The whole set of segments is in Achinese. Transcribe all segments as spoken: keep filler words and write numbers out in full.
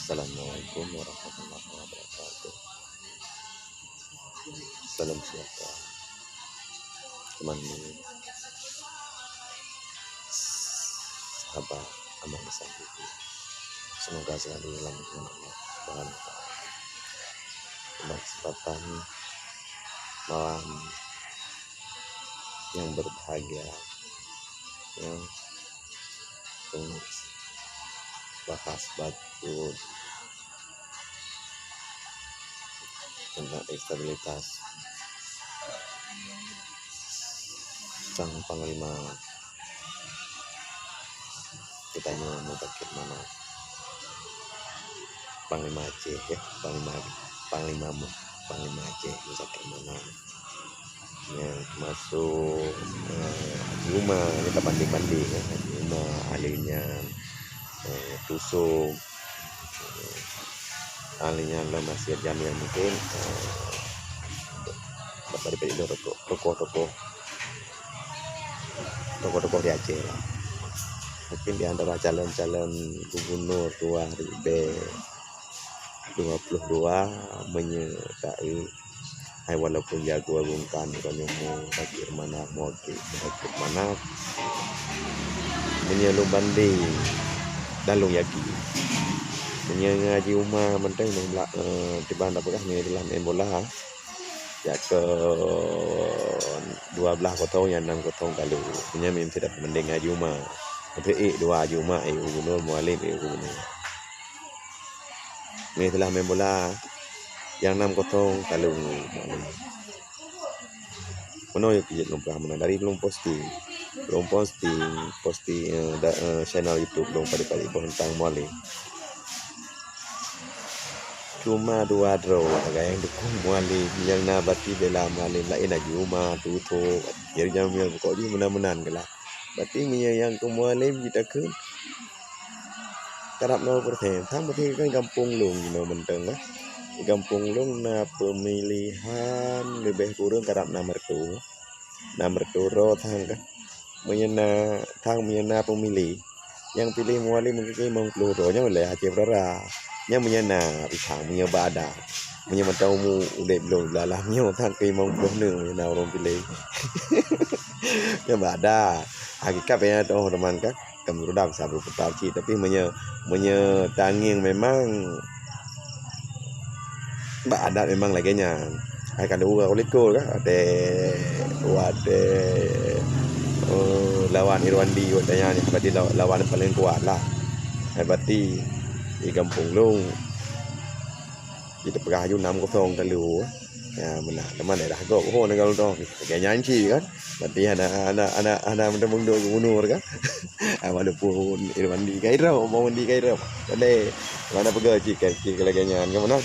Assalamualaikum warahmatullahi wabarakatuh. Salam sejahtera. Teman sahabat Aman Hasan T V. Semoga selalu dalam lindungan Allah Subhanahu wa Taala. Pada kesempatan malam yang berbahagia, yang penuh bahas batul tentang elektabilitas sang panglima kita nyoe, Muzakir Manaf, Panglima Aceh, ya, Panglima, Panglima, Panglima Aceh, Muzakir Manaf. Ya, termasuk, eh, Haji Uma, kita banding-banding, ya, Haji Uma, ahli nyan, eh, Tusum, ahli nyan lom Nasir Jamil mungkin, eh, dapat dipilih tokoh, tokoh-tokoh, tokoh-tokoh di Aceh lah. Mungkin di antara calon-calon gubernur dua ribu dua puluh dua, meunyoe taeu, hai walaupun jagoe bungkan, meunyoe Muzakir Manaf, Muzakir Manaf, meunyoe lôn banding dan lôn yakin, meunyoe ngon Haji Uma mantong, eh, tiban tapeugah nyoe adalah main bola, jak keu dua belas kosong, nyan enam kosong ka lheueh. Meunyoe meusidap banding ngon Haji Uma, beutôi ék dua Haji Uma, ék gubernur, Mualem ék gubernur. Meuistilah main bola, nyang enam kosong ka lheueh ngon Mualem. Meunoe yue keuh jeuet lôn peugah meunan, dari lôn posting. Lôn posting, posting, eh, da-, eh, channel YouTube lôn padub-padub boh teuntang Mualem. Cuma dua droe sagai nyang dukung Mualem, nyang na bati bela Mualem, laén Haji Uma, Tusum, Nasir Jamil, pokok jih meunan-meunan keuh lah. Bati meunyoe nyang keu Mualem jitakheun, karab noe persen. Sang beutôi kan gampông lôn jinoe mantong, eh. Di gampông lôn na peumilihan leubeh kureueng karab nam reutôh. Nam reutôh droe sang kan. Meunyoe na, sang meunyoe na peumilih, nyang piléh Mualem mungken limong ploh droe, nyoe lé Aceh Peurara. Nyan meunyoe na pisang, meunyoe bak adat. Meunyoe mantong umu udeb lôn blah lah nyoe, sang keu limong ploh neuh meunyoe na ureueng piléh. Nyan bak adat. Hakikat pih nyan teuh teuma kan. Kan meurudam sabe putar cit, tapi meunyoe, meunyoe tangieng memang bak adat memang lagèe nyan. Hai ka dua likot ka, watèe, watèe, eh, lawan Irwandi, watèe nyan, berarti la-, lawan paléng kuat lah. Hai berarti di gampông lôn, jiteupeugah aju nam kosong ka lheueh. Ya, meunan. Teuma daerah gob ho nanggroe tu. Lagèe nyan cit kan. Berarti hana, hana, hana, hana meuteumèe duek gubernur kan. Ah, walaupun Irwandi ka irop, Irwandi ka irop. Kadang mana peugah cit kan, cit lagèe nyan kan meunan.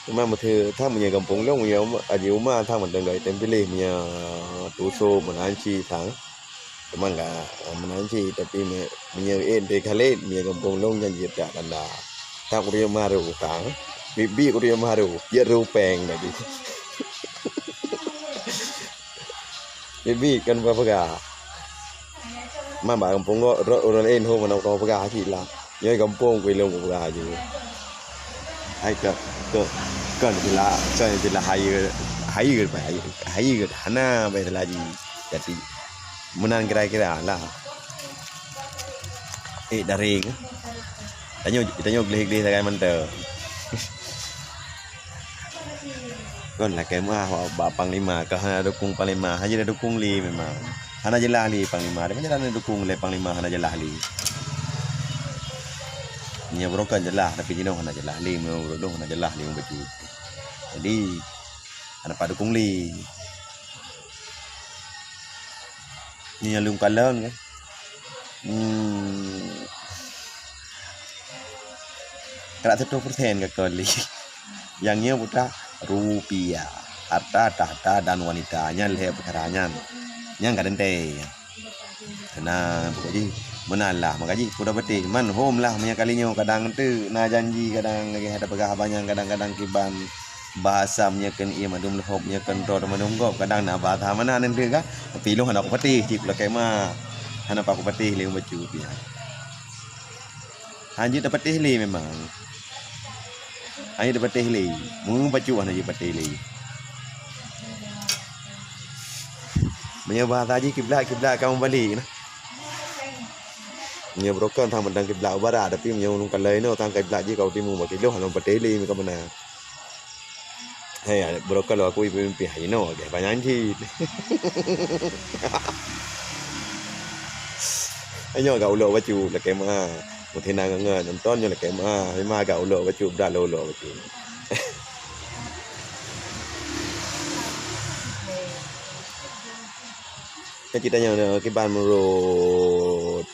Teuma meuseu tham meunyoe gampông lôn, meunyoe Haji Uma tham mantong geutem piléh, meunyoe Tusum, meunan cit tham. Teuma ka, eh, meunan cit, tapi me-, meunyoe ente Khalid, meunyoe gampông lôn nyan jeuet jak tanda. Tam ureueng maru ka, biet-biet ureueng maru, jeuet rupeng tadi. Biet-biet kan peugah-peugah. Man bak gampông gob, rot ureueng laén ho meunan peugah cit lah. Nyoe gampông keu ilôn peugah aju. Hai keu, keu, kon istilah, kon istilah hayeue, hayeue, hayeue, hayeue hana bak istilah jih. Jadi, meunan kira-kira lah. Eh, daring. Tanyoe, tanyoe gleh-gleh sagai mantong. Kon lakèe meu'ah bak panglima, kah hana dukung panglima, hana jidukung lé memang. Hana jeulaih lé panglima, tapi hana dukung lé panglima, hana jeulaih lé. Nyoe barokon jeulaih, tapi jinoe hana jeulaih lé, meunurot lôn hana jeulaih lé bacut. Jadi, hana pat dukung lé. Nyoe nyang lôn kalon kan. Hmm. Karab seratus persen ka keu lé. Nyang nyoe putra rupiah, harta, tahta, dan wanita. Nyan lhèe peukara nyan. Nyan ka teuntèe. Teunang, pokok jih meunan lah. Maka jih peue patéh. Man hom lah meunyoe kali nyoe kadang teuk na janji, kadang lagèe hana peugah abang nyan, kadang-kadang kiban bahasa meunyoe keu ie mandum leuhop, meunyoe keu droe mandum gob, kadang na bahasa meunan enteuk kan. Tapi lôn hana kupatéh cit keu lakèe ma. Hana paku patéh lé bacut pih. Hanjeuet tapatéh lé memang. Hanjeuet tapatéh lé. Meu bacut hana jeuet patéh lé. Meunyoe bahasa jih kiblat, kiblat ka meubalek nah. Meunyoe beurokon sang mantong kiblat u barat, tapi meunyoe ulôn kalon inoe sang kiblat jih ka u timu, bak ilôn hana patéh lé ka meunan. Hai, beurokon lôn akui peumimpin hai inoe lagèe banyan cit. Hai nyoe ka ulok bacut lakèe ma. Meutina ngon nonton nyoe lakèe ma. Hai ma ka ulok bacut, brat lôn ulok bacut. Nyan ceritanya kiban meurot,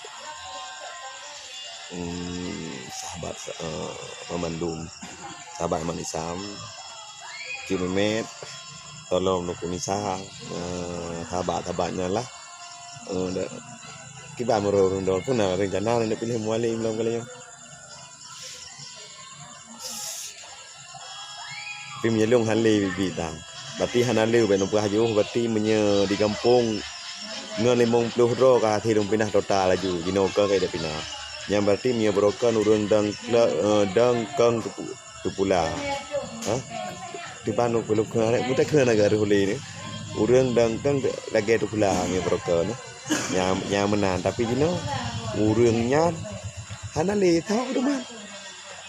hmm, sahabat, eh, banmandum, sahabat Ahmad Isam, Cik Memet, Tolom, Teungku Nisa, eh, sahabat-sahabat nyan lah. Eh, da-, kiban meurot ureueng droe pun na rencana neupiléh mualim lom kali nyoe. Tapi meunyoe lôn hana lé biet-biet dang. Berarti hana lé bèk neupeugah jiôh, berarti meunyoe di gampông ngon limong ploh droe ka hase lôn pinah total laju, jinoe kon ka ideh pinah. Nyan berarti meunyoe beurokon ureueng dang kle-, eh, dang kong teupu-, teupula. Ha? Kiban lôn peulukon, meutakheun agak rôh lé ni. Ureueng dang kong lagèe teupula meunyoe beurokon. Nyan, nyan meunan, tapi jinoe ureueng nyan hana lé tho teuma.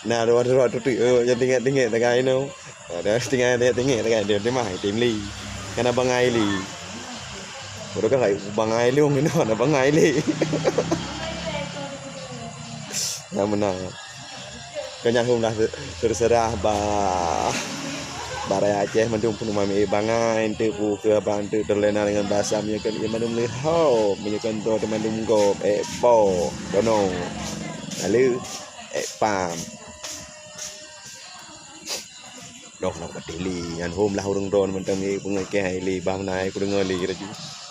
Na, dua, dua, tu, tu, eh, nyang tinggai-tinggai tagai inoe. Ada tinggai-tinggai tagai dia, dia mah, tim li. Kan abang ai li. Baru kan kai abang ai li, inoe ada abang ai li. Nyang meunan. Keu nyan hom lah, teuseurah bah. Bak rakyat Aceh mandum peunuh mami bangai, enteuk pu keu abang enteuk terlena dengan bahasa meunyoe kan, ya mandum leuho, meunyoe kan droe mandum gop, eh, po, dono. Lalu, eh, pam. Noh, nak patéh lé. Nyan hom lah ureueng droe mantong lé, peungeuh kèe hai lé, bah meunan hai kudeungoe lé laju.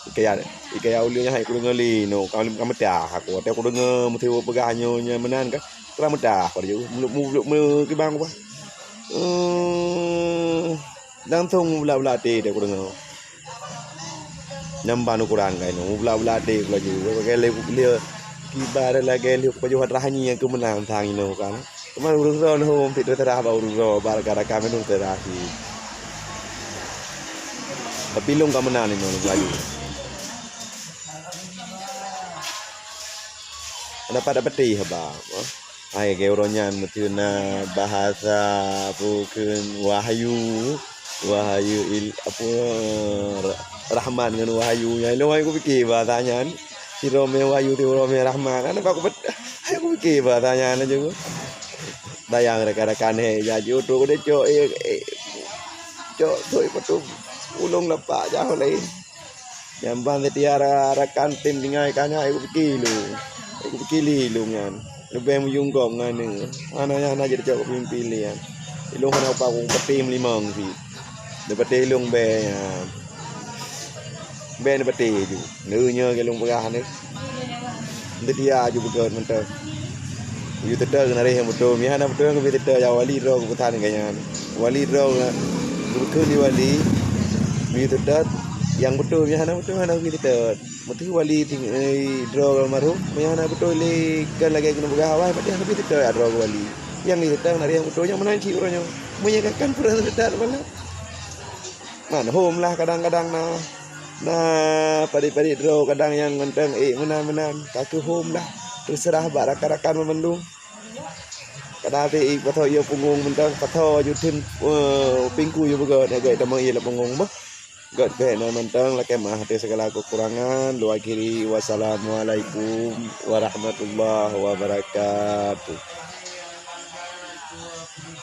Ikaya, ikaya ulèe nyan hai kudeungoe lé, noh, ka, ka meutah aku. Watèe kudeungoe meusiwa peugah nyoe, nyan meunan ka, ka meutah aku laju. Muluk, muluk, muluk, kibang bah. Eh, langsung bula-bula até deh kudeungoe. Nyan ban ukuran kainoe, bula-bula até ku laju. Lagèe lé, lé, kiban lagèe lé pajoh atra hanyi nyang keumeunang sang inoe kan. Teuma ureueng droe neuhom pih teuseurah bak ureueng droe, bak rakan-rakan meunurot teuseurah cit. Tapi lôn ka meunan inoe laju. Dapat, dapat teuh haba. Hai, keu uroe nyan meuteuna bahasa bukon wahyu, wahyu il-, apa, ra-, rahmat ngon wahyu nyan. Lôn hai kupike bahasa nyan. Sidroe mè wahyu, sidroe mè rahmat. Ana bak kupet-, hai kupike bahasa nyan laju. Tayang rakan-rakan he, jadi oto deh cok, eh, eh, cok, cok, patung ulông lapak jauh laén. Nyang ban seutia ra-, rakan tim tinggai ka nyan, hai kupike lé. Hai kupike lé lôn nyan. Leubeh meuyueng gob ngon nyoe. Hana nyan hana jeuet cok peumimpin lé nyan. Ilôn hana upah kupeuting meulimong cit. Neupatéh ilôn bèe nyan. Bèe neupatéh ju. Nyoe nyoe keu lôn peugah nyoe. Seutia ju beugöt mantong. Yue teutôt keuneuk rih nyang beutôi. Meuhana beutôi keubiet teutôt, ya wali droe keuputusan keu nyan. Wali droe keuneuk geubeukeue di wali. Yue teutôt nyang beutôi, meuhana beutôi hana keubiet teutôt. Meuteue wali ting-, eh, droe almarhum, meuhana beutôi lé kan lagèe keuneuk peugah awai, berarti hana keubiet teutôt ya droe keu wali. Nyang keubiet teutôt keuneuk rih nyang beutôi nyang meunan cit uroe nyoe. Meunyoe kan peureuh teutôt malah. Man hom lah kadang-kadang na, na padit-padit droe kadang nyang mantong, eh, meunan-meunan. Ka keuh hom lah. Teuseurah bak rakan-rakan banmandum. Kadang até, eh, pasoe ie punggong mantong, pasoe ju thon, eh, pingku ju beugöt, agak tamong ie lam punggong bah. Göt bèk na mantong, lakèe meu'ah até sigala keukurangan. Lôn akhiri, wassalamualaikum warahmatullahi wabarakatuh.